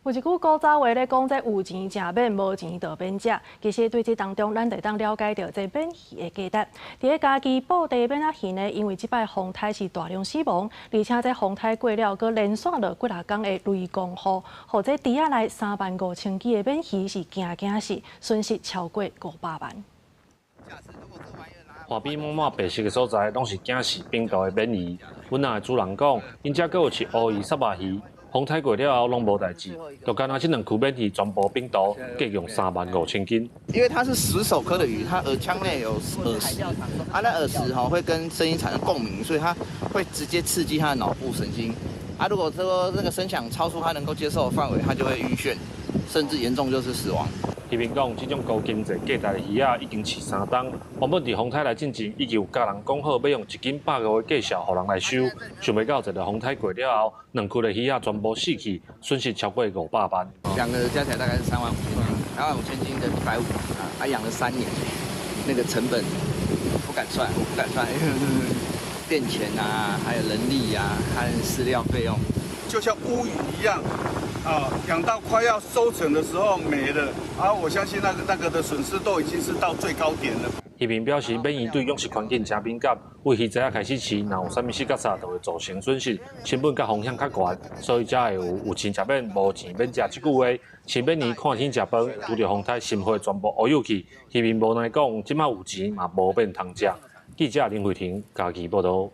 有一句古早話咧講，這有錢食免，無錢就免食。其實對這當中，咱就會當了解著這免魚的價值。佇咧嘉義布袋免仔魚呢，因為這擺風颱是大量死亡，而且這風颱過了，閣連續落幾若工的雷公雨，予這池仔內35,000支的免魚是驚驚死，損失超過500萬。岸邊滿滿白色的所在，攏是驚死冰毒的免魚。阮仔的主人講，𪜶遮閣有飼烏魚、虱目魚，風颱過了後攏無代誌，就干焦這兩區免魚全部冰毒，計用35,000斤。因為它是石首科的魚，它耳腔內有耳石，啊，那耳石吼會跟聲音產生共鳴，所以它會直接刺激它的腦部神經。啊，如果說那個聲響超出它能夠接受的範圍，它就會暈眩，甚至嚴重就是死亡。漁民講，這種高經濟價值的魚仔已經飼3冬，原本佇風颱來進前已經有共人講好，欲用1斤150的價數予人來收，想袂到這個風颱過了後，兩區的魚仔全部死去，損失超過500萬。兩個加起來大概是3萬5千斤，3萬5千斤的150啊，他養了3年，那個成本不敢算，我不敢算，電錢啊，還有人力啊，還有飼料費用，就像烏魚一樣。啊，養到快要收成的時候沒了，啊，我相信那個的損失都已經是到最高點了。漁民表示，免魚對養殖環境誠敏感，對魚仔仔開始飼，若有啥物死角錯，就會造成損失，成本佮風險較懸，所以才會有有錢食免，無錢免食這句話。飼免魚看天食飯，拄著風颱，心血全部烏有去。漁民無奈講，這馬有錢嘛無免通食。記者林慧婷嘉義報導。